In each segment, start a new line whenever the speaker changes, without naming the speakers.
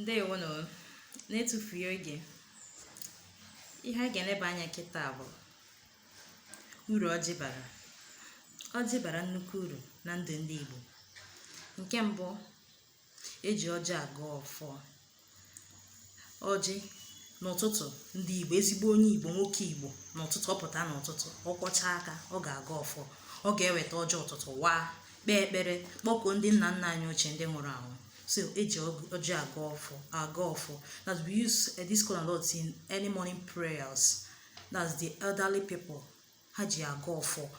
Ndewonụ. Na-etufughị oge, ihe a ga-eleba anya kịta bụ uru ọjị bara. Ọjị bara nnukwu uru na ndụ ndị Igbo. Nke mbụ, eji ọjị agọ ọfọ. Ọjị n'ụtụtụ, ndị Igbo, ezigbo onye Igbo, nwoke Igbo, n'ụtụtụ, ọ pụta n'ụtụtụ, ọ kwọcha aka, ọ ga-agọ ọfọ, ọ ga-eweta ọjị ụtụtụ, waa, kpee ekpere, kpọkuo ndị nna nna anyị ochie ndị nwụrụ anwụ. So eji ọjị agọ ọfọ. That we use this kola nut in early morning prayers. That's the elderly people, ha ji agọ ọfọ.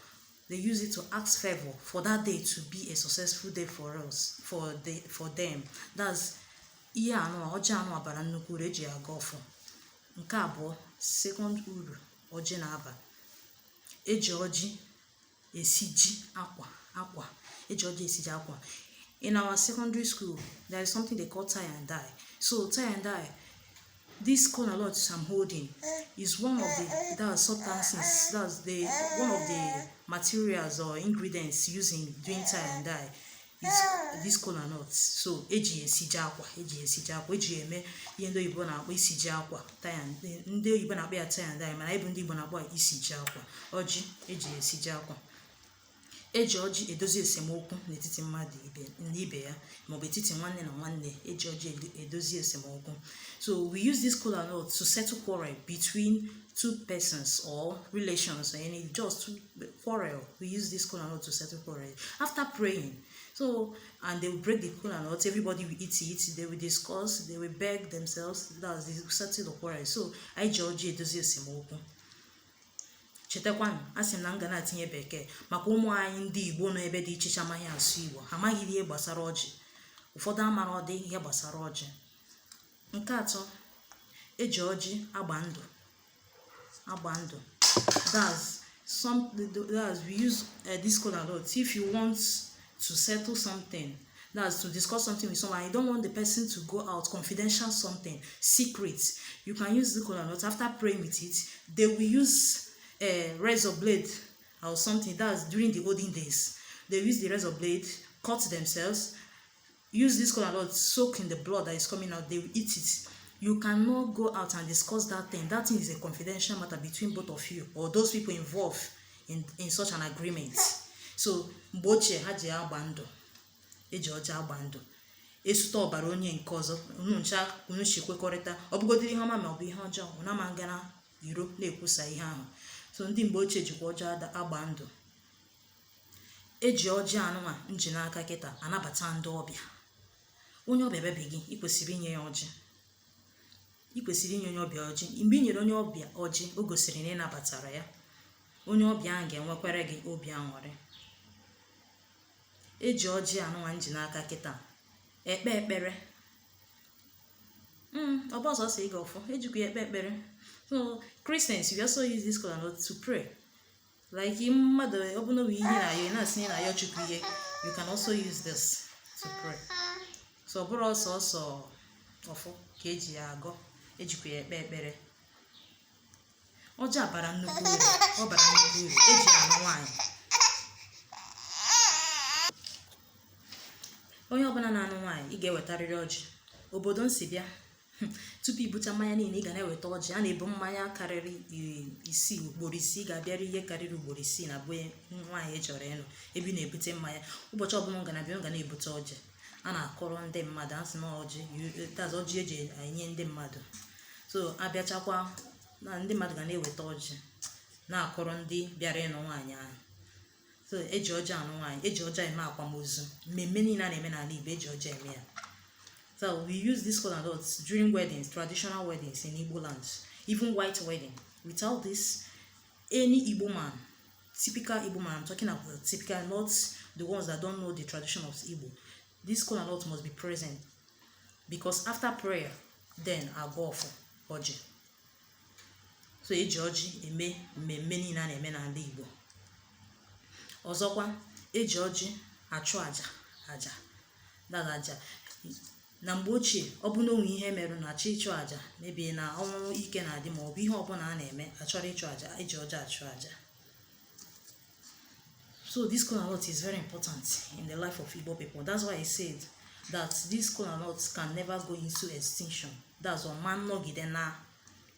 They use it to ask favor for that day to be a successful day for us, for them. That's ihe anụ ọjị anụ bara nnukwu uru, eji agọ ọfọ. Nke abụọ, second uru ọjị na-aba, eji ọjị esiji akwa. Akwa, eji ọjị esiji akwa. In our secondary school, there is something they call tie and dye. So tie and dye, this kola nut I'm holding is one of the, that's substances, that's the one of the materials or ingredients used in doing tie and dye is this kola nut. So eji esiji akwa, eji esiji akwa, eji eme ihe ndị oyibo na-akpọ isiji akwa, tie and, ndị oyibo na-akpọ ya tie and dye, mana ịbụ ndị Igbo na-akpọ ya isiji akwa. Ọjị eji esiji akwa. Eji ọjị edozi esemokwu n'etiti mmadụ ibe na ibe ya, maọbụ etiti nwanne na nwanne. Eji ọjị edozi esemokwu. So we use this kola nut to settle quarrel between two persons or relations or any just quarrel. We use this kola nut to settle quarrel after praying. So, and they will break the kola nut, everybody will eat it, they will discuss, they will beg themselves. That's the settle the quarrel. So anyị ji ọjị edozi esemokwu. Chetakwanụ, a sị m na m ga na-atinye Bekee maka ụmụ anyị ndị Igbo nọ ebe dị iche iche amaghị asụ Igbo, ha amaghị ihe gbasara ọjị. Ụfọdụ amara ọdị ihe gbasara ọjị. Nke atọ, eji ọjị agba ndụ. Agba ndụ, that's we use this kola nut if you want to settle something, that's to discuss something with someone, you don't want the person to go out, confidential something, secret. You can use the kola nut. After praying with it, they will use a razor blade or something. That's during the olden days. They use the razor blade, cut themselves, use this kola nut, soak in the blood that is coming out. They will eat it. You cannot go out and discuss that thing. That thing is a confidential matter between both of you or those people involved in such an agreement. So mgbe ochie, ha ji agba ndụ. Eji ọjị agba ndụ, esute ọbara onye nke ọzọ, unu ncha unu si kwekọrịta, ọ bụgodiri ihe ọma ma ọ bụ ihe ọjọọ, unu ama nga na iro na-ekwusa ihe ahụ. So ndị mgbe ochie jikwa ọjị agba ndụ. Eji ọjị anụnwa nji n'aka kịta anabata ndị ọbịa. Onye ọbịa bịabe gị, ị kwesịrị inye ya ọjị. Ị kwesịrị inye onye ọbịa ọjị. Mgbe ị nyere onye ọbịa ọjị, o gosiri na ị nabatara ya. Onye ọbịa ahụ ga-enwekwere gị obi aṅụrị. Eji ọjị anụnwa nji n'aka kịta ekpe ekpere. Ọ bụ ọsọsọ ịga ọfọ, ejikwa ya ekpe ekpere. So Christians, we also use this kola nut to pray. Like mmadụ ọ bụla bụ ihe na-ayọ, ị na-asị na ayọ Chukwu ihe, you can also use this to pray. So ọ bụrụ ọsọsọ ọfọ ka eji ya agọ, ejikwa ya ekpe ekpere. Ọjị a bara nnukwu uru, ọ bara nnukwu uru. Eji ya anụ nwaanyị. Onye ọbụla na-anụ nwaanyị, ị ga-ewetarịrị ọjị. Obodo m si bịa, tupu ibucha mmanya niile, ị ga na-eweta ọjị. A na-ebu mmanya karịrị isii, ugboro isii. Ị ga-abịara ihe karịrị ugboro isii na be nwaanyị ị chọrọ ịnụ, ebe ị na-ebute mmanya. Ụbọchị ọbụla m ga na-abịa, m ga na-ebute ọjị. A na-akọrọ ndị mmadụ, a sị na ọjị, that's ọjị eji enye ndị mmadụ. So abịachakwa na ndị mmadụ ga na-eweta ọjị na-akọrọ ndị bịara ịnụ nwaanyị ahụ. So eji ọjị anụ nwaanyị, eji ọjị eme akwamozu. Mmemme niile a na-eme n'ala Igbo, eji ọjị eme ya. So we use this kola nut during weddings, traditional weddings in Igbo lands, even white wedding. Without this, any Igbo man, typical Igbo man, I'm talking about the typical, not the ones that don't know the tradition of Igbo, this kola nut must be present, because after prayer, then agọ ọfọ, ọjị. So eji ọjị eme mmemme niile a na-eme n'ala Igbo. Ọzọkwa, eji ọjị achụ aja. Aja dada aja na mgbe ochie, ọ bụ na onwe ihe merụ na achọ ịchụ aja, mebie na ọnwụ ike na-adị, ma ọ bụ ihe ọbụla a na-eme achọrọ ịchụ aja, eji ọjị achụ aja. So this kola nut is very important in the life of Igbo people. That's why I said That this kola nut can never go into extinction. That's ọ ma nnọgide na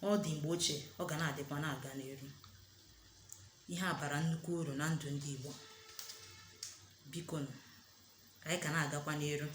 ọ dị mgbe ochie, ọ ga na-adịkwa na-aga n'iru. Ihe a bara nnukwu uru na ndụ ndị Igbo. Biko nụ, anyị ka na-agakwa n'iru.